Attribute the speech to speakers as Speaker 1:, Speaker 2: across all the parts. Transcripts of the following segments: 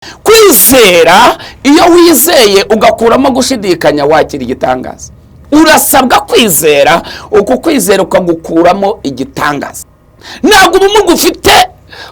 Speaker 1: Kwizera, iyo wizeye ugakuramo gushidikanya, wakira igitangaza. Urasabwa kwizera, uku kwizera ukagukuramo igitangaza. Ntabwo ubumuga ufite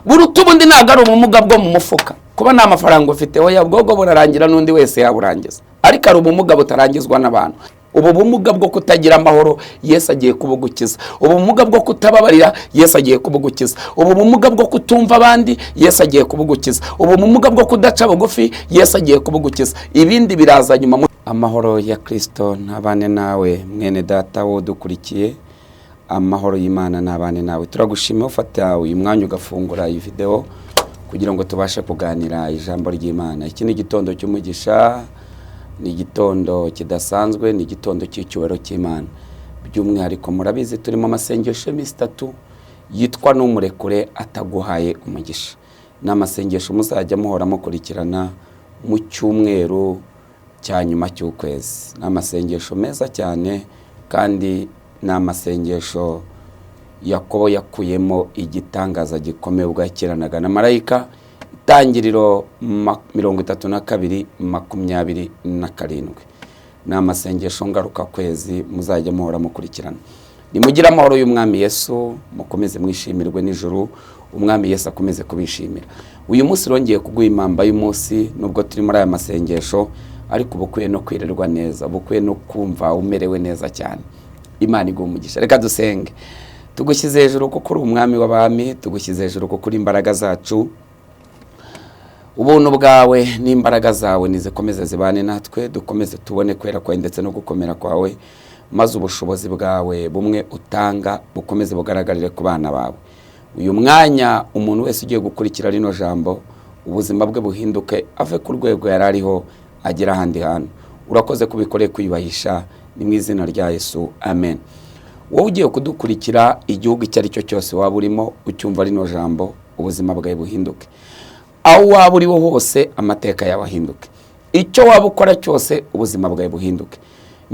Speaker 1: buruta ubundi, ntabwo ari ubumuga bwo mu mufuka, kuba nta mafaranga ufite. Oya, bwobwo burarangira, n'undi wese yaburangiza. Ariko hari ubumuga butarangizwa n'abantu. Ubu bumuga bwo kutagira amahoro, Yesu agiye kubugukiza. Ubu bumuga bwo kutababarira, Yesu agiye kubugukiza. Ubu bumuga bwo kutumva abandi, Yesu agiye kubugukiza. Ubu bumuga bwo kudaca bugufi, Yesu agiye kubugukiza. Ibindi biraza nyuma. Amahoro ya Kirisito ntabane nawe, mwene Data wo dukurikiye. Amahoro y'Imana ntabane nawe. Turagushima ufata uyu mwanya ugafungura iyi videwo kugira ngo tubashe kuganira ijambo ry'Imana. Iki ni igitondo cy'umugisha, ni igitondo kidasanzwe, ni igitondo cy'icyubahiro cy'Imana. By'umwihariko murabizi, turimo amasengesho y'iminsi 3 yitwa "N'umurekure ataguhaye umugisha". Ni amasengesho muzajya muhora mukurikirana mu cyumweru cya nyuma cy'ukwezi. Ni amasengesho meza cyane, kandi ni amasengesho Yakobo yakuyemo igitangaza gikomeye ubwo yakiranaga na marayika. Itangiriro 32:27. Ni amasengesho ngaruka kwezi muzajya muhora mukurikirana. Nimugire amahoro y'Umwami Yesu, mukomeze mwishimirwe nijoro, Umwami Yesu akomeze kubishimira. Uyu munsi rongeye kuguha impamba y'umunsi. Nubwo turi muri aya masengesho, ariko uba ukwiye no kwirirwa neza, uba ukwiye no kumva umerewe neza cyane. Imana iguha umugisha. Reka dusenge. Tugushyize hejuru kuko uri Umwami w'abami, tugushyize hejuru kuko uri imbaraga zacu. Ubuntu bwawe n'imbaraga zawe nizikomeze zibane natwe, dukomeze tubone kwera kwawe ndetse no gukomera kwawe, maze ubushobozi bwawe bumwe utanga bukomeze bugaragarire ku bana bawe. Uyu mwanya, umuntu wese ugiye gukurikira rino jambo, ubuzima bwe buhinduke, ave ku rwego yari ariho agera ahandi hantu. Urakoze kubikoreye kwiyubahisha. Ni mu izina rya Yesu, amen. Wowe ugiye kudukurikira, igihugu icyo ari cyo cyose waba urimo ucyumva rino jambo, ubuzima bwawe buhinduke. Aho waba uriho hose, amateka yawe ahinduke. Icyo waba ukora cyose, ubuzima bwawe buhinduke.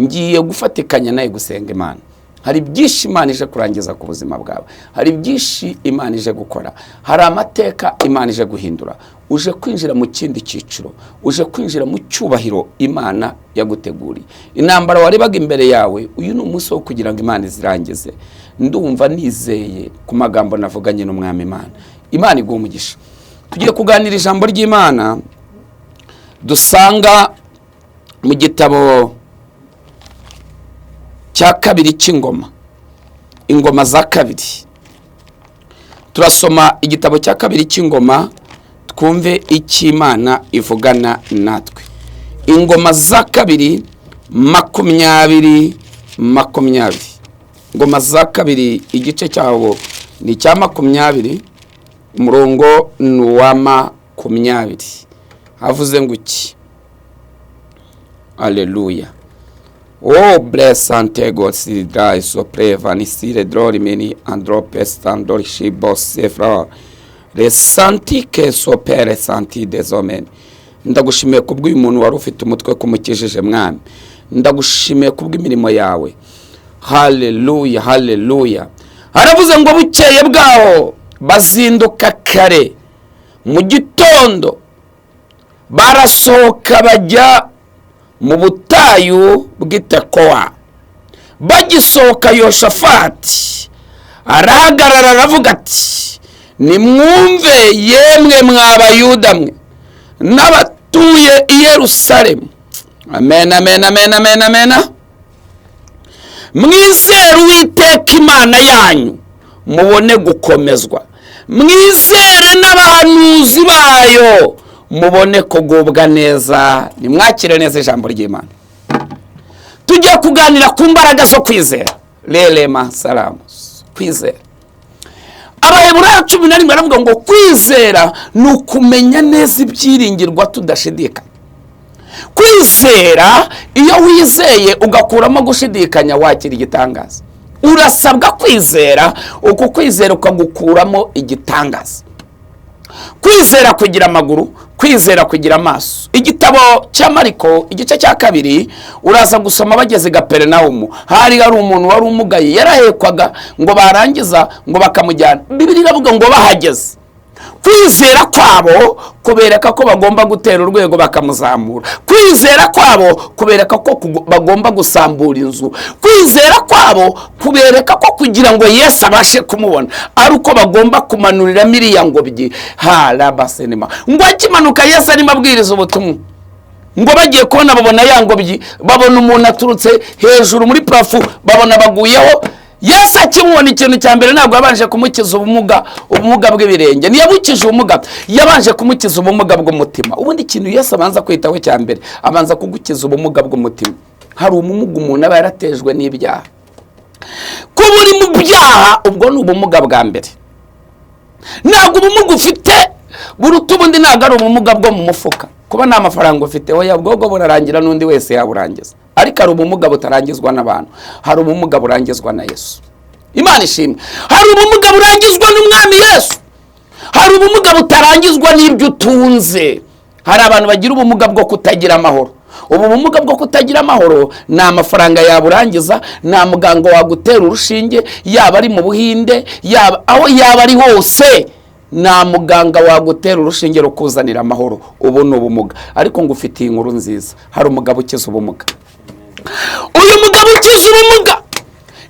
Speaker 1: Ngiye gufatikanya nawe gusenga Imana. Hari byinshi Imana ije kurangiza ku buzima bwawe, hari byinshi Imana ije gukora, hari amateka Imana ije guhindura. Uje kwinjira mu kindi cyiciro, uje kwinjira mu cyubahiro Imana yaguteguriye. Intambara warebaga imbere yawe, uyu ni umunsi wo kugira ngo Imana izirangize. Ndumva nizeye ku magambo navuganye n'Umwami Imana. Imana iguha umugisha. Tugiye kuganira ijambo ry'Imana dusanga mu gitabo cya kabiri cy'Ingoma, Ingoma za Kabiri. Turasoma igitabo cya kabiri cy'Ingoma, twumve icyo Imana ivugana natwe. Ingoma za Kabiri 20:20. Ingoma za Kabiri, igice cyawo ni icya 20, umurongo ni uwa 20. Havuze ngo iki? Aleluya! Oh, bless Santego sidai sopreva nisire drori meni andrope standori shibo sefra resantike sopere santi dezomen. Ndagushimiye kubw'uyu muntu wari ufite umutwe kumukijije, Mwami. Ndagushimiye kubw'imirimo yawe. Haleluya, haleluya! Haravuze ngo: "Bukeye bwaho bazinduka kare mu gitondo, barasohoka bajya mu butayu bw'Itekowa. Bagisohoka, Yoshafati arahagarara aravuga ati: 'Nimwumve yemwe mwa Bayuda mwe n'abatuye i Yerusalemu.'" Amen, amen, amen, amen, amen. "Mwizere Uwiteka Imana yanyu, mubone gukomezwa. Mwizere n'abahanuzi bayo, mubone kugubwa neza." Nimwakire neza ijambo ry'Imana. Tugiye kuganira ku mbaraga zo kwizera. Rerema salamu kwizera. Abaheburayo 11 baravuga ngo kwizera ni ukumenya neza ibyiringirwa tudashidikanya. Kwizera, iyo wizeye ugakuramo gushidikanya, wakira igitangaza. Urasabwa kwizera, uku kwizera ukagukuramo igitangaza. Kwizera kugira amaguru, kwizera kugira amaso. Igitabo cya Mariko, igice cya 2, uraza gusoma bageze Gaperinawumu, hari umuntu wari umugaye, yarahekwaga, ngo barangiza ngo bakamujyana. Bibiliya iravuga ngo bahageze, Kwizera kwabo kubereka ko bagomba gutera urwego bakamuzamura. Kwizera kwabo kubereka ko bagomba gusambura inzu. Kwizera kwabo kubereka ko kugira ngo Yesu abashe kumubona ari uko bagomba kumanurira miriya ngobyi harabasenema. Ngo akimanuka, Yesu arimo abwiriza ubutumwa, ngo bagiye kubona babona ya ngobyi, babona umuntu aturutse hejuru muri plafond, babona baguyeho. Yesu akimubona, ikintu cya mbere, ntabwo yabanje kumukiza ubumuga bw'ibirenge, ntiyabukije ubumuga, yabanje kumukiza ubumuga bw'umutima. Ubundi ikintu Yesu abanza kwitaho cya mbere, abanza kugukiza ubumuga bw'umutima. Hari ubumuga umuntu aba yaratejwe n'ibyaha. Kuba uri mu byaha, ubwo ni ubumuga bwa mbere. Ntabwo ubumuga ufite buruta ubundi, ntabwo ari ubumuga bwo mu mufuka, kuba nta mafaranga ufite. Oya, bwobwo burarangira, n'undi wese yaburangiza. Ariko hari ubumuga butarangizwa n'abantu, hari ubumuga burangizwa na Yesu. Imana ishimwe. Hari ubumuga burangizwa n'Umwami Yesu. Hari ubumuga butarangizwa n'ibyo utunze. Hari abantu bagira ubumuga bwo kutagira amahoro. Ubu bumuga bwo kutagira amahoro ni amafaranga yaburangiza, nta muganga wagutera urushinge, yaba ari mu Buhinde, yaba aho yaba ari hose, nta muganga wagutera urushinge rukuzanira amahoro. Ubu ni ubumuga. Ariko ngo ufitiye inkuru nziza: hari umugabo ukiza ubumuga. Uyu mugabo ukiza ubumuga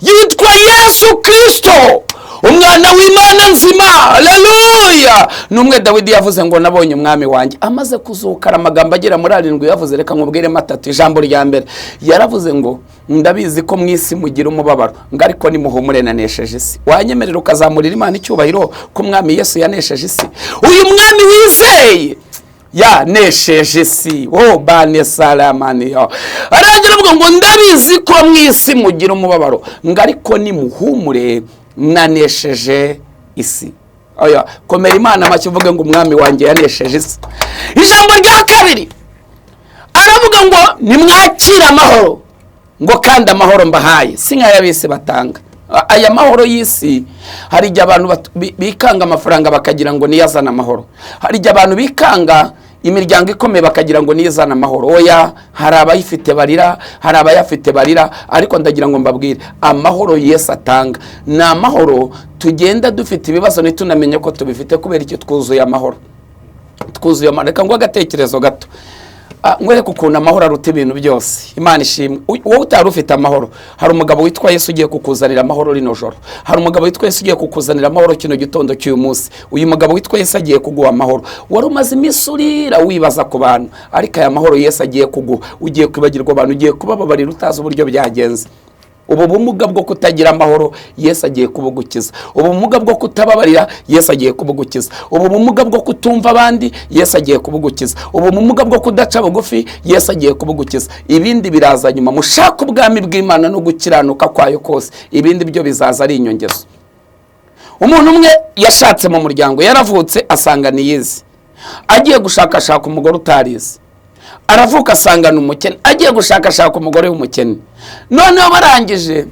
Speaker 1: yitwa Yesu Kirisito, umwana w'Imana nzima. Haleluya! Ni umwe Dawidi yavuze ngo: "Nabonye Umwami wanjye amaze kuzukara." Amagambo agera muri arindwi yavuze, reka nkubwiremo atatu. Ijambo rya mbere yaravuze ngo: "Ndabizi ko mu isi mugira umubabaro," ngo "ariko nimuhumure, nanesheje isi." Wanyemerera ukazamurira Imana icyubahiro ko Umwami Yesu yanesheje isi? Uyu mwami wizeye yanesheje isi. O bane salamaniyo arangira avuga ngo: "Ndabizi ko mu isi mugira umubabaro," ngo "ariko nimuhumure, nanesheje isi." Oya, komera Imana amashyi, uvuge ngo: "Umwami wanjye yanesheje isi." Ijambo rya kabiri aravuga ngo: "Nimwakire amahoro," ngo "kandi amahoro mbahaye si nk'ay'ab'isi batanga." Aya mahoro y'isi, hari igihe abantu bikanga amafaranga bakagira ngo niyo azana amahoro. Hari igihe abantu bikanga imiryango ikomeye bakagira ngo niyo izana amahoro. Oya, hari abayifite barira, hari abayafite barira. Ariko ndagira ngo mbabwire, amahoro Yesu atanga ni amahoro tugenda dufite ibibazo ntitunamenye ko tubifite. Kubera icyo? Twuzuye amahoro, twuzuye amahoro. Reka nguhe agatekerezo gato. Nkwereke ukuntu amahoro aruta ibintu byose. Imana ishimwe. Wowe utari ufite amahoro, hari umugabo witwa Yesu ugiye kukuzanira amahoro rino joro. Hari umugabo witwa Yesu ugiye kukuzanira amahoro kino gitondo cy'uyu munsi. Uyu mugabo witwa Yesu agiye kuguha amahoro. Wari umaze iminsi urira, wibaza ku bantu, ariko aya mahoro Yesu agiye kuguha, ugiye kwibagirwa abantu, ugiye kubababarira utazi uburyo byagenze. Ubu bumuga bwo kutagira amahoro, Yesu agiye kubugukiza. Ubu bumuga bwo kutababarira, Yesu agiye kubugukiza. Ubu bumuga bwo kutumva abandi, Yesu agiye kubugukiza. Ubu bumuga bwo kudaca bugufi, Yesu agiye kubugukiza. Ibindi biraza nyuma. Mushake ubwami bw'Imana no gukiranuka kwayo kose, ibindi byo bizaza ari inyongezo. Umuntu umwe yashatse mu muryango, yaravutse asanga niyizi, agiye gushakashaka umugore utarize. Aravuka asanga ni umukene, agiye gushakashaka umugore w'umukene. Noneho barangije,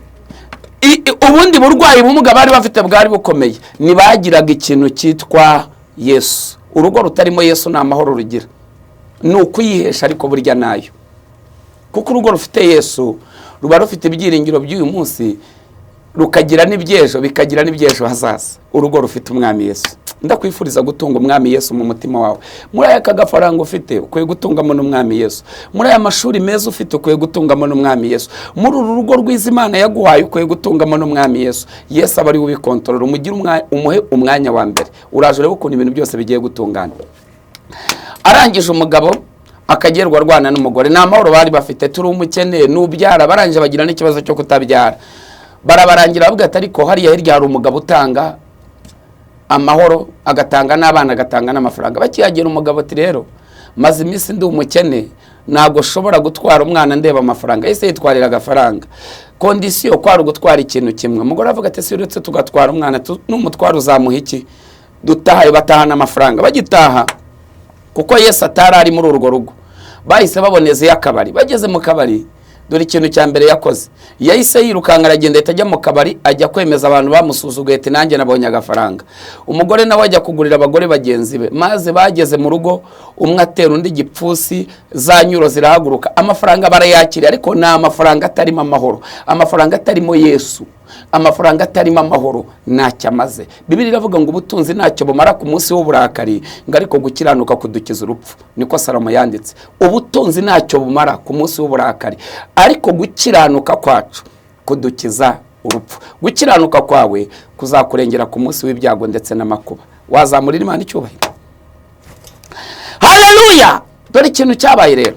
Speaker 1: ubundi burwayi, ubumuga bari bafite bwari bukomeye, ntibagiraga ikintu cyitwa Yesu. Urugo rutarimo Yesu nta mahoro rugira, ni ukuyihesha, ariko burya nayo, kuko urugo rufite Yesu ruba rufite ibyiringiro by'uyu munsi, rukagira n'iby'ejo, bikagira n'iby'ejo hazaza. Urugo rufite Umwami Yesu. Ndakwifuriza gutunga Umwami Yesu mu mutima wawe. Muri aya kagafaranga ufite, ukwiye gutungamo n'Umwami Yesu. Muri aya mashuri meza ufite, ukwiye gutungamo n'Umwami Yesu. Muri uru rugo rwiza Imana yaguhaye, ukwiye gutungamo n'Umwami Yesu. Yesu aba ari we ubikontorora. Umugire umuhe umwanya wa mbere, uraje urebe ukuntu ibintu byose bigiye gutungana. Arangije, umugabo akagerwa arwana n'umugore, nta mahoro bari bafite. Turi umukene, nubyara. Barangije bagira n'ikibazo cyo kutabyara. Barabarangira, bavuga ati: "Ariko hariya hirya hari umugabo utanga amahoro, agatanga n'abana, agatanga n'amafaranga." Bakihagera, umugabo ati: "Rero maze iminsi ndi umukene, ntabwo ushobora gutwara umwana ndeba amafaranga." Ese yitwarira agafaranga, condition kwari ugutwara ikintu kimwe. Umugore avuga ati: "Si uretse tugatwara umwana, n'umutwaro uzamuha iki?" Dutahaye, batahana amafaranga. Bagitaha, kuko Yesu atari ari muri urwo rugo, bahise baboneza akabari. Bageze mu kabari, dore ikintu cya mbere yakoze: yahise yirukanka, aragenda, ahita ajya mu kabari, ajya kwemeza abantu bamusuzuguye ati: "Nanjye nabonye agafaranga." Umugore nawe ajya kugurira abagore bagenzi be. Maze bageze mu rugo, umwe atera undi igipfusi, za nyuro zirahaguruka, amafaranga barayakira, ariko ni amafaranga atarimo amahoro, amafaranga atarimo Yesu. Amafaranga atarimo amahoro ntacyo amaze. Bibiliya iravuga ngo ubutunzi ntacyo bumara ku munsi w'uburakari, ngo ariko gukiranuka kudukiza urupfu. Niko Salomo yanditse. Ubutunzi ntacyo bumara ku munsi w'uburakari, ariko gukiranuka kwacu kudukiza urupfu. Gukiranuka kwawe kuzakurengera ku munsi w'ibyago ndetse n'amakuba. Wazamurira Imana icyubahiro. Haleluya! Dore ikintu cyabaye rero,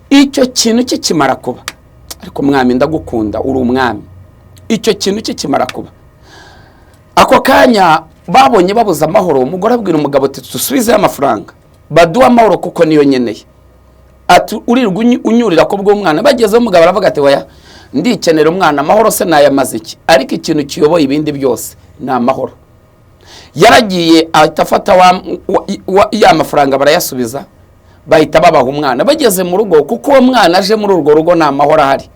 Speaker 1: icyo kintu kikimara kuba, ariko mwami ndagukunda, uri umwami. Icyo kintu kikimara kuba, ako kanya babonye babuze amahoro. Umugore abwira umugabo ati dusubizeyo amafaranga baduhe amahoro kuko niyo nkeneye. Ati urirwa unyurira ko bw'umwana. Bagezeho umugabo aravuga ati oya, ndikenera umwana, amahoro se nayamaze iki? Ariko ikintu kiyoboye ibindi byose ni amahoro. Yaragiye ahita afata ya mafaranga barayasubiza, bahita babaha umwana. Bageze mu rugo, kuko uwo mwana aje muri urwo rugo nta mahoro ahari,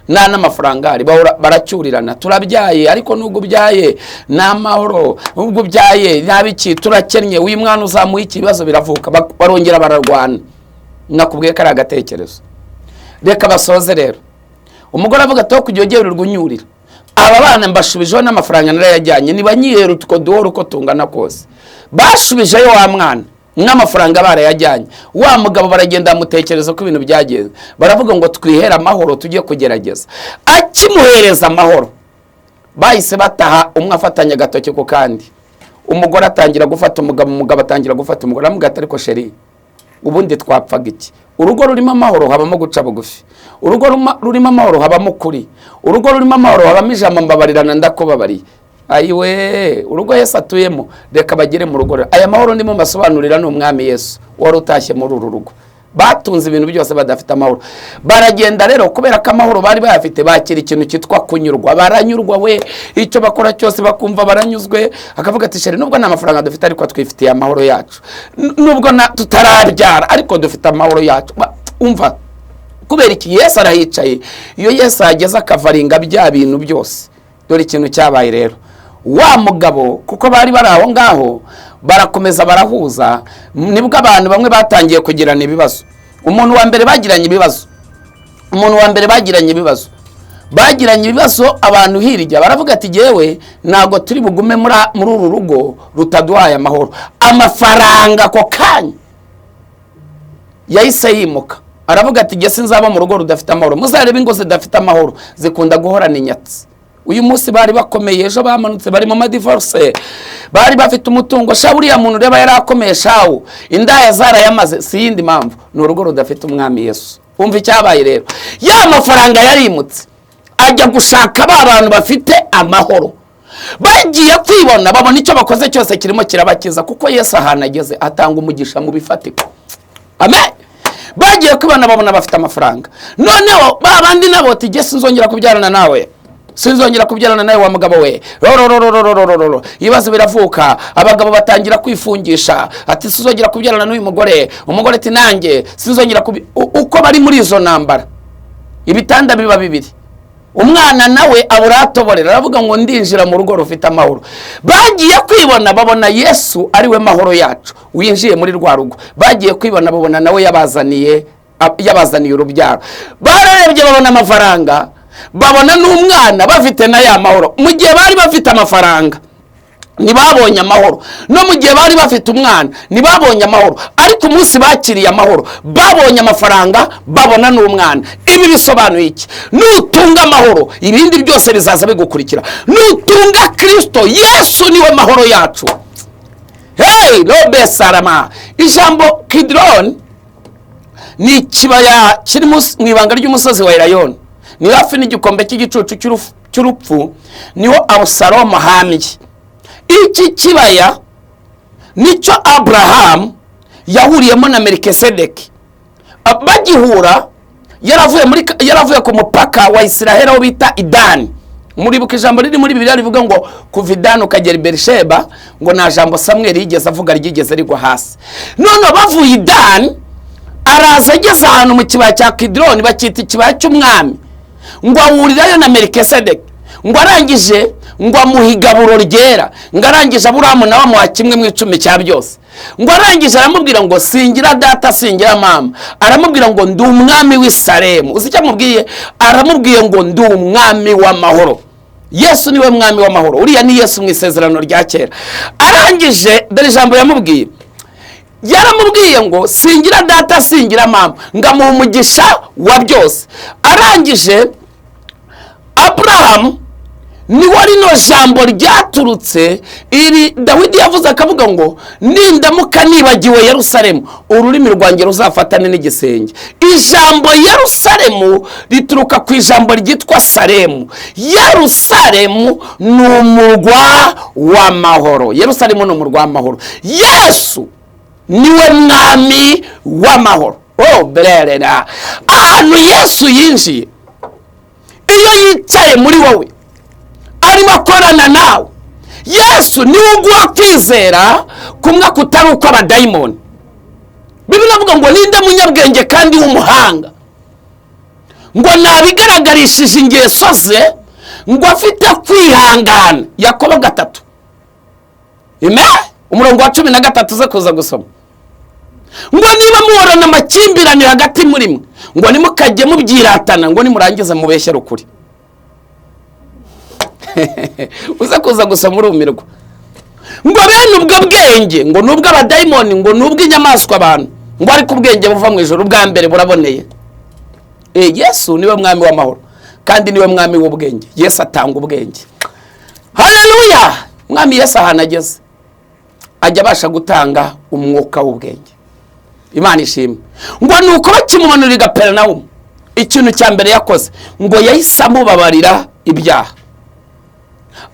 Speaker 1: nta n'amafaranga ahari, bahora baracyurirana. Turabyaye ariko nubwo ubyaye nta mahoro, nubwo ubyaye nta biki, turakennye, uyu mwana uzamuha iki? Ibibazo biravuka, barongera bararwana. Nakubwiye ko ari agatekerezo. Reka basoze rero. Umugore avuga ati aho kujya ugererwa unyurira aba bana, mbashubijeho n'amafaranga narayajyanye, ntibanyihera utwo duhora uko tungana kose. Bashubijeyo wa mwana n'amafaranga barayajyanye. Wa mugabo baragenda bamutekereza ko ibintu byagenze, baravuga ngo twihere amahoro tujye kugerageza. Akimuhereza amahoro bahise bataha, umwe afatanya agatoki ku kandi. Umugore atangira gufata umugabo, umugabo atangira gufata umugore. Aramubwira ati ariko chéri, ubundi twapfaga iki? Urugo rurimo amahoro habamo guca bugufi, urugo rurimo amahoro habamo ukuri, urugo rurimo amahoro habamo ijambo mbabarirana ndakubabariye. Ayiwe, urugo Yesu atuyemo, reka bagere mu rugo. Aya mahoro ndimo mbasobanurira ni umwami Yesu wari utashye muri uru rugo. Batunze ibintu byose badafite amahoro. Baragenda rero, kubera ko amahoro bari bayafite, bakira ikintu cyitwa kunyurwa. Baranyurwa we, icyo bakora cyose bakumva baranyuzwe. Akavuga ati chéri, nubwo nta mafaranga dufite ariko twifitiye amahoro yacu, nubwo tutarabyara ariko dufite amahoro yacu. Umva, kubera iki? Yesu arahicaye. Iyo Yesu ahageze akavaringa bya bintu byose. Dore ikintu cyabaye rero, wa mugabo kuko bari bari aho ngaho barakomeza barahuza, nibwo abantu bamwe batangiye kugirana ibibazo. Umuntu wa mbere bagiranye ibibazo, umuntu wa mbere bagiranye ibibazo, bagiranye ibibazo abantu hirya baravuga ati yewe ntabwo turi bugume muri uru rugo rutaduhaye amahoro. Amafaranga ako kanya yahise yimuka, aravuga ati jye sinzaba mu rugo rudafite amahoro. Muzarebe ingo zidafite amahoro zikunda guhorana inyatsi. Uyu munsi bari bakomeye, ejo bamanutse bari mu madivorce. Bari bafite umutungo sha, uriya muntu ureba yari akomeye shawu, indaya zarayamaze. Si yindi mpamvu, ni urugo rudafite umwami Yesu. Umva icyabaye rero, ya mafaranga yarimutse ajya gushaka ba bantu bafite amahoro. Bagiye kwibona babona icyo bakoze cyose kirimo kirabakiza, kuko Yesu ahantu ageze atanga umugisha mu bifatika. Amen. Bagiye kwibona babona bafite amafaranga. Noneho ba bandi nabo ati jye sinzongera kubyarana nawe, sinzongera kubyarana nawe wa mugabo we. Rorororororororo, ibibazo biravuka, abagabo batangira kwifungisha, ati sinzongera kubyarana n'uyu mugore. Umugore ati nanjye sinzongera uko bari muri izo ntambara, ibitanda biba bibiri. Umwana nawe abura atoborera, aravuga ngo ndinjira mu rugo rufite amahoro. Bagiye kwibona babona Yesu ari we mahoro yacu winjiye muri rwa rugo. Bagiye kwibona babona nawe yabazaniye urubyaro. Bararebye babona amafaranga, babona n'umwana, bafite na ya mahoro. Mu gihe bari bafite amafaranga ntibabonye amahoro, no mu gihe bari bafite umwana ntibabonye amahoro, ariko umunsi bakiriye amahoro babonye amafaranga, babona n'umwana. Ibi bisobanuye iki? Nutunga amahoro ibindi byose bizaza bigukurikira. Nutunga Kirisito Yesu, niwe mahoro yacu. Hey, robe sarama. Ijambo Kidironi ni ikibaya kiri mu ibanga ry'umusozi wa Erayoni, ni hafi n'igikombe cy'igicucu cy'urupfu, niho Abusalomu ahambye. Iki kibaya nicyo Aburahamu yahuriyemo na Melikisedeki. Bagihura yaravuye ku mupaka wa Isiraheli aho bita Idani. Muribuka ijambo riri muri Bibiliya rivuga ngo kuva Idani ukagera i Berisheba, ngo nta jambo Samweli yigeze avuga ryigeze rigwa hasi. None bavuye Idani, araza ageze ahantu mu kibaya cya Kidironi bacyita ikibaya cy'umwami, ngo ahurirayo na Melikisedeki, ngo arangije ngo amuha igaburo ryera, ngo arangije Aburahamu nawe amuha kimwe mu icumi cya byose, ngo arangije aramubwira ngo singira data singira mama, aramubwira ngo ndi umwami w'i Salemu. Uzi icyo amubwiye? Aramubwiye ngo ndi umwami w'amahoro. Yesu niwe mwami w'amahoro. Uriya ni Yesu mu isezerano rya kera. Arangije, dore ijambo yamubwiye. Yaramubwiye ngo singira data, singira mama, ngamuha umugisha wa byose. Arangije Aburahamu niwe rino jambo ryaturutse. Iri Dawidi yavuze akavuga ngo nindamuka nibagiwe Yerusalemu, ururimi rwanjye ruzafatane n'igisenge. Ijambo Yerusalemu rituruka ku ijambo ryitwa Salemu. Yerusalemu ni umurwa w'amahoro. Yerusalemu ni umurwa w'amahoro. Yesu niwe mwami w'amahoro. Oh bererera, ahantu Yesu yinjiye, iyo yicaye muri wowe arimo akorana nawe, Yesu niwe uguha kwizera kumwe kutari uko abadayimoni. Bibiliya avuga ngo ninde munyabwenge kandi w'umuhanga, ngo nabigaragarishije ingeso ze, ngo afite kwihangana. Yakobo 3 ime umurongo wa 13 uze kuza gusoma. Ngo niba muhorana amakimbirane hagati muri mwe, ngo nimukajye mubyiratana, ngo nimurangiza mubeshyere ukuri. Uze kuza gusoma urumirwa. Ngo bene ubwo bwenge, ngo nubwo abadayimoni, ngo nubwo inyamaswa abantu, ngo ariko ubwenge buva mu ijuru bwa mbere buraboneye. Yesu niwe mwami w'amahoro kandi niwe mwami w'ubwenge. Yesu atanga ubwenge. Haleluya! Mwami Yesu ahantu ageze ajya abasha gutanga umwuka w'ubwenge. Imana ishimwe. Ngo nuko bakimumanurira i Gaperinawumu, ikintu cya mbere yakoze ngo yahise amubabarira ibyaha.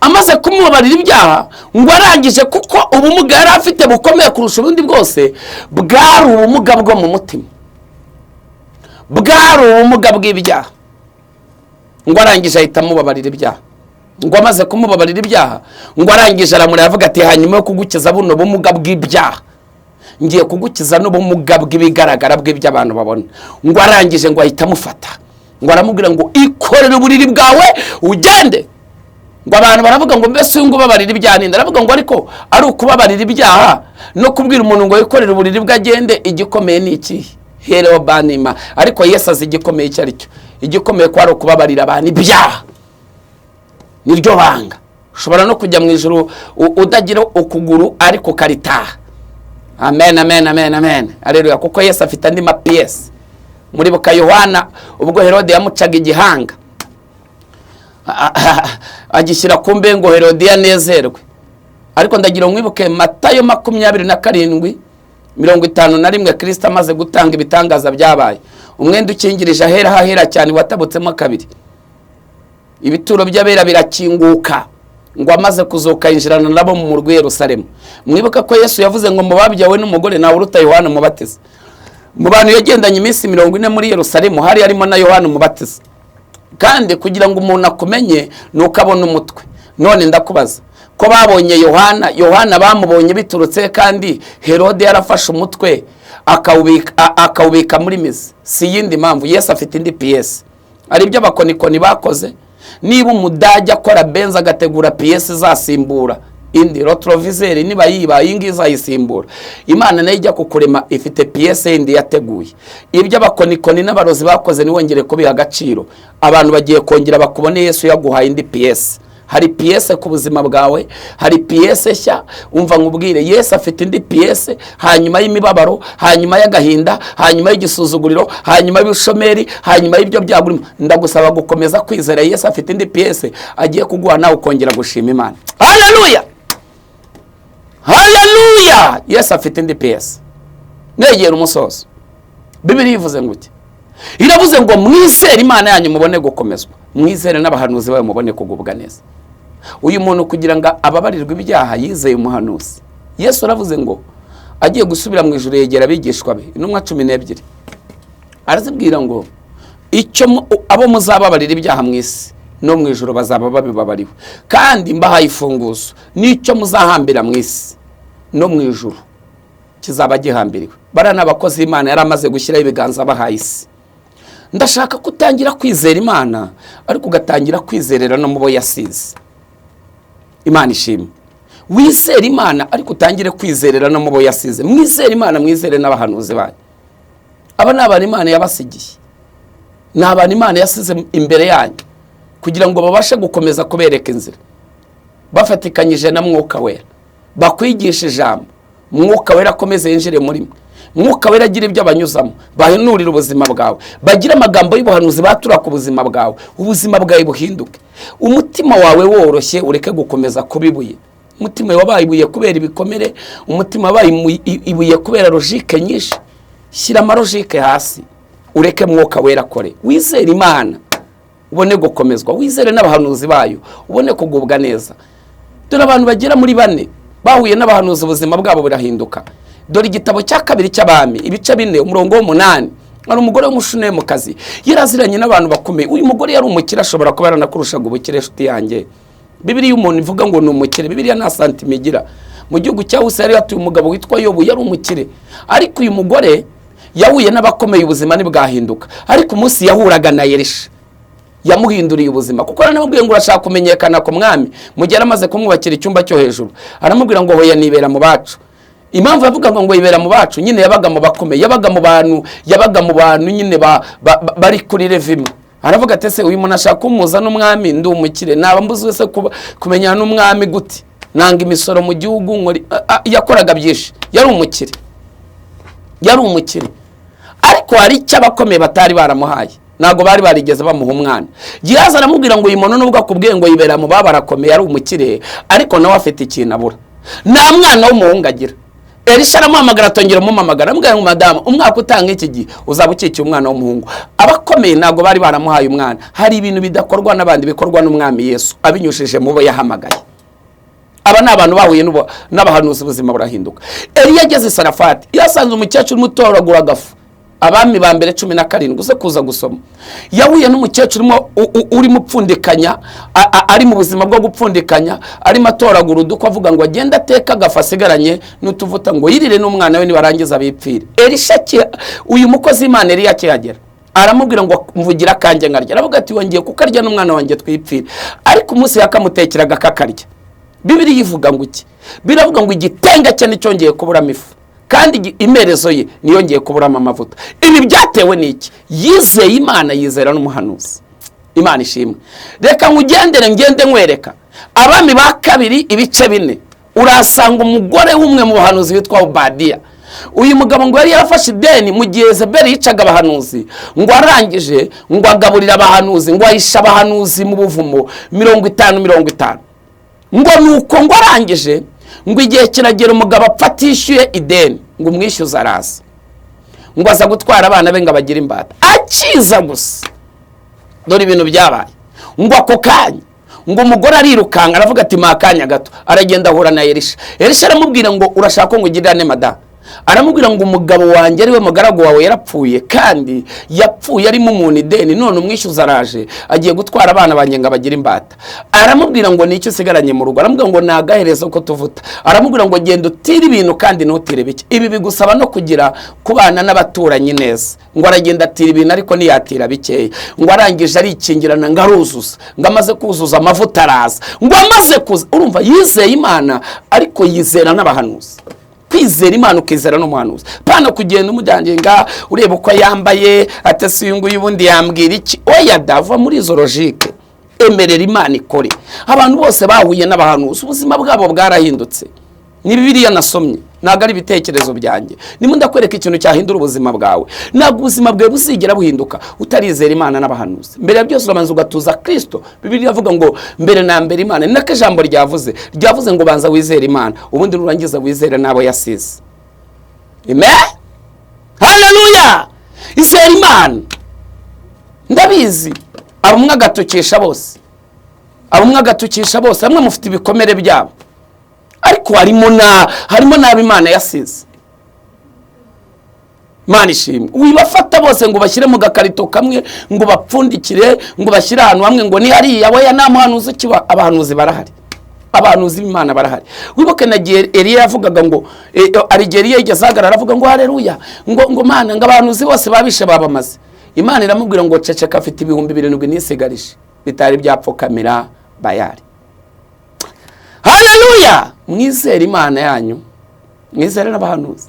Speaker 1: Amaze kumubabarira ibyaha, ngo arangije, kuko ubumuga yari afite bukomeye kurusha ubundi bwose bwari ubumuga bwo mu mutima, bwari ubumuga bw'ibyaha. Ngo arangije ahita amubabarira ibyaha. Ngo amaze kumubabarira ibyaha, ngo arangije aramureba avuga ati hanyuma yo kugukiza buno bumuga bw'ibyaha, ngiye kugukiza n'ubumuga bw'ibigaragara bw'ibyo abantu babona. Ngo arangije ngo ahita amufata, ngo aramubwira ngo ikorere uburiri bwawe ugende. Ngo abantu baravuga ngo mbese uyu ngo ubabarira ibyaha ninde? Aravuga ngo ariko ari ukubabarira ibyaha no kubwira umuntu ngo yikorere uburiri bwe agende, igikomeye ni ikihe? Hereho banima. Ariko Yesu azi igikomeye icyo ari cyo. Igikomeye ko ari ukubabarira abantu ibyaha, niryo banga. Ushobora no kujya mu ijuru udagira ukuguru ariko ukaritaha. Amen, amen, amen, amen. Haleluya. Kuko Yesu afite andi mapiyesi. Muribuka Yohana ubwo Herode yamucaga igihanga agishyira ku mbe ngo Herode yanezerwe. Ariko ndagira mwibuke Matayo 27 51, Kristo amaze gutanga ibitangaza byabaye, umwenda ukingirije ahera hahera cyane watabutsemo kabiri, ibituro by'abera birakinguka, ngo amaze kuzuka yinjirana nabo mu murwi Yerusalemu. Mwibuka ko Yesu yavuze ngo mu babyawe n'umugore nawe uruta Yohana Umubatiza. Mu bantu yagendanye iminsi 40 muri Yerusalemu hari harimo na Yohana Umubatiza. Kandi kugira ngo umuntu akumenye nuko abona umutwe. None ndakubaza, ko babonye Yohana, Yohana bamubonye biturutse kandi Herode yarafashe umutwe akawubika muri mizi. Si yindi mpamvu, Yesu afite indi piyesi. Ari ibyo abakonikoni bakoze. Niba umudage akora benz agategura piyesi zasimbura indi retroviseur, niba yiba iyi ngiyi izayisimbura. Imana nayo ijya kukurema ifite piyesi yindi yateguye. Ibyo abakonikoni n'abarozi bakoze niwongere kubiha agaciro. Abantu bagiye kongera bakubone Yesu yaguhaye indi piyesi. Hari piyese ku buzima bwawe, hari piyese nshya. Umva nkubwire, Yesu afite indi piyese hanyuma y'imibabaro, hanyuma y'agahinda, hanyuma y'igisuzuguriro, hanyuma y'ubushomeri, hanyuma y'ibyo byago. Ndagusaba gukomeza kwizera Yesu afite indi piyese agiye kuguha nawe ukongera gushima Imana. Haleluya, haleluya! Yesu afite indi piyese. Negera umusozo, Bibiliya ivuze ngo iki? Iravuze ngo mwizere Imana yanyu mubone gukomezwa, mwizere n'abahanuzi bayo mubone kugubwa neza. Uyu muntu kugira ngo ababarirwe ibyaha yizeye umuhanuzi. Yesu aravuze ngo agiye gusubira mu ijuru yegera abigishwa be intumwa 12, arazibwira ngo icyo abo muzababarira ibyaha mu isi no mu ijuru bazaba babibabariwe, kandi mbahaye ifunguzo, n'icyo muzahambira mu isi no mu ijuru kizaba gihambiriwe. Bariya ni abakozi b'Imana yari amaze gushyiraho ibiganza bahaye isi. Ndashaka kutangira kwizera Imana, ariko ugatangira kwizerera no mu bo yasize. Imana ishimwe. Wizere Imana ariko utangire kwizerera no mu bo yasize. Mwizere Imana, mwizere n'abahanuzi bayo. Aba ni abantu Imana yabasigiye, ni abantu Imana yasize imbere yanyu. Kugira ngo babashe gukomeza kubereka inzira bafatikanyije na Mwuka Wera, bakwigisha ijambo, Mwuka Wera akomeze yinjire muri mwe, Mwuka Wera agira ibyo abanyuzamo, bahanurira ubuzima bwawe, bagira amagambo y'ubuhanuzi batura ku buzima bwawe, ubuzima bwawe buhinduke, umutima wawe woroshye, ureke gukomeza kuba ibuye. Umutima wabaye ibuye kubera ibikomere, umutima wabaye ibuye kubera logique nyinshi. Shyira amalogique hasi, ureke Mwuka Wera akore, wizere Imana ubone gukomezwa, wizere n'abahanuzi bayo ubone kugubwa neza. Dore abantu bagera muri 4 bahuye n'abahanuzi, ubuzima bwabo burahinduka. Dore igitabo cya kabiri cy'Abami ibice 4 umurongo w'8. Hari umugore w'umushunemukazi yaraziranye n'abantu bakomeye. Uyu mugore yari umukire, ashobora kuba yaranakurushaga ubukire, inshuti yanjye. Bibiliya umuntu ivuga ngo ni umukire, Bibiliya nta santima igira. Mu gihugu cya Usa yari yatuye umugabo witwa Yobu, yari umukire, ariko uyu mugore yahuye n'abakomeye ubuzima ntibwahinduka. Ariko umunsi yahuraga na Elisha yamuhinduriye ubuzima, kuko aramubwiye ngo urashaka kumenyekana ku mwami. Mu gihe yaramaze kumwubakira icyumba cyo hejuru, aramubwira ngo hoya nibera mu bacu. Impamvu yavugaga ngo yibera mu bacu, nyine yabaga mu bakomeye, yabaga mu bantu, yabaga mu bantu nyine bari kuri level imwe. Aravuga ati ese uyu muntu ashaka kumuza n'umwami, ndi umukire, naba mbuze se kumenyana n'umwami gute? Nanga imisoro mu gihugu. Yakoraga byinshi, yari umukire, yari umukire. Ariko hari icyo abakomeye batari baramuhaye, ntabwo bari barigeze bamuha umwana. Gihazi aramubwira ngo uyu muntu nubwo akubwiye ngo yibera mu baba barakomeye, ari umukire, ariko nawe afite ikintu abura, nta mwana w'umuhungu agira. Elisha aramuhamagara, atongera umuhamagara, aramubwira ngo madamu, umwaka utanga iki gihe uzaba ukikiye umwana w'umuhungu. Abakomeye ntabwo bari baramuhaye umwana. Hari ibintu bidakorwa n'abandi, bikorwa n'umwami Yesu abinyujije mu bo yahamagaye. Aba ni abantu bahuye n'abahanuzi, ubuzima burahinduka. Eliya ageze i Sarafati yasanze umukecuru umutoragura agafu. Abami ba mbere 17, uze kuza gusoma. Yahuye n'umukecuru urimo upfundikanya, ari mu buzima bwo gupfundikanya, arimo atoragura udukwi, avuga ngo agende ateke agafu asigaranye n'utuvuta ngo yirire n'umwana we, nibarangiza bipfire. Elisha, uyu mukozi w'Imana Eliya akihagera aramubwira ngo mvugira akanjye nkarya. Aravuga ati wongeye kukarya n'umwana wanjye twipfire. Ariko umunsi yakamutekeraga akakarya, Bibiliya ivuga ngo iki? Biravuga ngo igitenga cye nticyongeye kuburamo ifu, kandi imerezo ye niyongeye kuburamo amavuta. Ibi byatewe n'iki? Yizeye Imana, yizera n'umuhanuzi. Imana ishimwe. Reka nkugendere ngende nkwereka Abami ba kabiri ibice 4, urasanga umugore w'umwe mu bahanuzi witwa Obadiya. Uyu mugabo ngo yari yarafashe ideni mu gihe Yezebeli yicaga abahanuzi, ngo arangije ngo agaburira abahanuzi, ngo ahisha abahanuzi mu buvumo 50 50. Ngo nuko ngo arangije ngo igihe kiragera umugabo apfa atishyuye ideni, ngo umwishyuze araza, ngo aza gutwara abana be ngo abagire imbata. Akiza gusa, dore ibintu byabaye, ngo ako kanya ngo umugore arirukanka, aravuga ati mpa akanya gato. Aragenda ahura na Elisha. Elisha aramubwira ngo urashaka ko ngugirira madamu? Aramubwira ngo umugabo wanjye ariwe mugaragu wawe yarapfuye, kandi yapfuye arimo umuntu ideni, none umwishyuza araje agiye gutwara abana banjye ngo abagire imbata. Aramubwira ngo nicyo usigaranye mu rugo? Aramubwira ngo ni agaherezo ko tuvuta. Aramubwira ngo genda utire ibintu kandi ntutire bike. Ibi bigusaba no kugira kubana n'abaturanyi neza. Ngo aragenda atira ibintu, ariko ntiyatira bikeya. Ngo arangije arikingirana, ngo aruzuza, ngo amaze kuzuza amavuta araza. Ngo amaze kuza, urumva yizeye Imana ariko yizera n'abahanuzi. Kwizera Imana ukizera n'umuhanuzi, pana kugenda umujyanye nga ureba uko yambaye, atese uyu nguyu ubundi yambwira iki? Oya, dava muri izo logique, emerera Imana ikore. Abantu bose bahuye n'abahanuzi ubuzima bwabo bwarahindutse. Ni Bibiliya nasomye, ntabwo ari ibitekerezo byanjye. Ndimo ndakwereka ikintu cyahindura ubuzima bwawe. Ntabwo ubuzima bwawe buzigera buhinduka utarizera Imana n'abahanuzi. Mbere ya byose urabanza ugatuza Kirisito. Bibiliya ivuga ngo mbere na mbere Imana, ni nako ijambo ryavuze ngo banza wizere Imana, ubundi nurangiza wizere n'abo yasize. Amen, haleluya. Izere Imana. Ndabizi abumwe agatukisha bose, abumwe agatukisha bose, bamwe mufite ibikomere byabo, ariko harimo n'abo Imana yasize. Imana ishimwe. Wibafata bose ngo bashyire mu gakarito kamwe, ngo bapfundikire, ngo bashyire ahantu hamwe, ngo ni hariya. Weya, nta muhanuzi ukiba. Abahanuzi barahari, abahanuzi b'Imana barahari. Wibuke na gihe Eliya yavugaga ngo hari igihe Eliya yigeze ahagarara aravuga ngo haleluya, ngo Mana, ngo abahanuzi bose babishe babamaze. Imana iramubwira ngo ceceka, afite 7000 nisigarije bitari byapfukamira Bayali. Haleluya. Mwizere Imana yanyu, mwizere n'abahanuzi.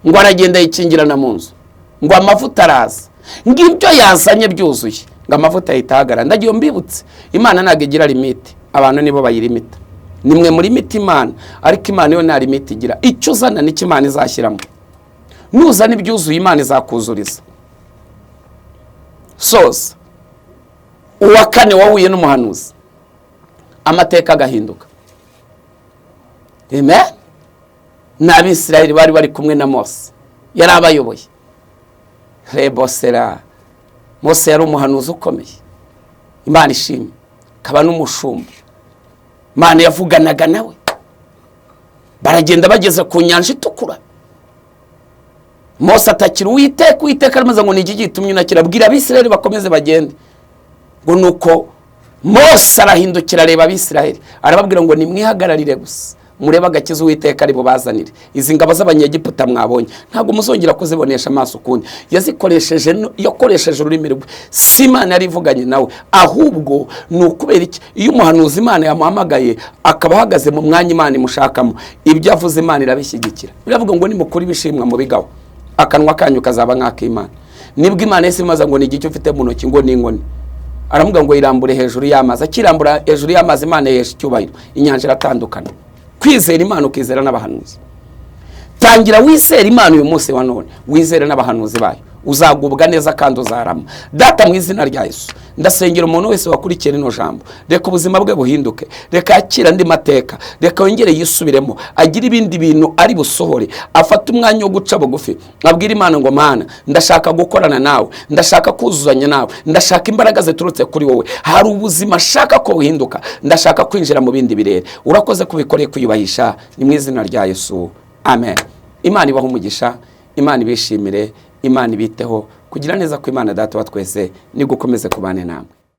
Speaker 1: Ngo aragenda yikingirana mu nzu, ngo amavuta araza, ngo ibyo yazanye byuzuye. Ngo amavuta ahita ahagarara. Ndagiye mbibutse, Imana ntabwo igira limite, abantu nibo bayirimita. Nimwe muri miti Imana, ariko Imana yo nta limite igira. Icyo uzana nicyo Imana izashyiramo. Nuzana ibyuzuye, Imana izakuzuriza. Soza, uwa kane wahuye n'umuhanuzi amateka agahinduka, amen, ni Abisirayeli bari bari kumwe na Mose, yari abayoboye. Rebosera, Mose yari umuhanuzi ukomeye, Imana ishimwe, akaba n'umushumba. Imana yavuganaga nawe. Baragenda, bageze ku Nyanja Itukura, Mose atakira Uwiteka. Uwiteka aramaze ngo: "Ni iki gitumye unakira? Bwira Abisirayeli bakomeze bagende." Ngo nuko Mose arahindukira, areba Abisirayeli, arababwira ngo: "Nimwihagararire gusa murebe agakiza Uwiteka ari bubazanire. Izi ngabo z'Abanyegiputa mwabonye, ntabwo muzongera kuzibonesha amaso ukundi." Yazikoresheje, yakoresheje ururimi rwe. Si Imana yari ivuganye nawe, ahubwo ni ukubera iki? Iyo umuhanuzi Imana yamuhamagaye, akaba ahagaze mu mwanya Imana imushakamo, ibyo avuze Imana irabishyigikira. Biravuga ngo: "Nimukura ibishimwa mu bigaho, akanwa kanyu kazaba nk'ak'Imana." Nibwo Imana yahise imaze ngo: "Ni igiki ufite mu ntoki?" Ngo: "Ni inkoni." Aramubwira ngo yirambure hejuru y'amazi. Akirambura hejuru y'amazi, Imana yihesha icyubahiro, inyanja iratandukana. Kwizera Imana, ukizera n'abahanuzi. Tangira wizere Imana uyu munsi wa none, wizere n'abahanuzi bayo, uzagubwa neza kandi uzarama. Data, mu izina rya Yesu, ndasengera umuntu wese wakurikiye rino jambo. Reka ubuzima bwe buhinduke, reka yakire andi mateka, reka yongere yisubiremo, agire ibindi bintu ari busohore, afate umwanya wo guca bugufi, abwire Imana ngo: "Mana, ndashaka gukorana nawe, ndashaka kuzuzanya nawe, ndashaka imbaraga ziturutse kuri wowe. Hari ubuzima ashaka ko buhinduka, ndashaka kwinjira mu bindi birere." Urakoze kubikoreye kwiyubahisha. Ni mu izina rya Yesu, amen. Imana ibahe umugisha, Imana ibishimire, Imana ibiteho. Kugira neza ko Imana Data wa twese ni gukomeze kubane namwe.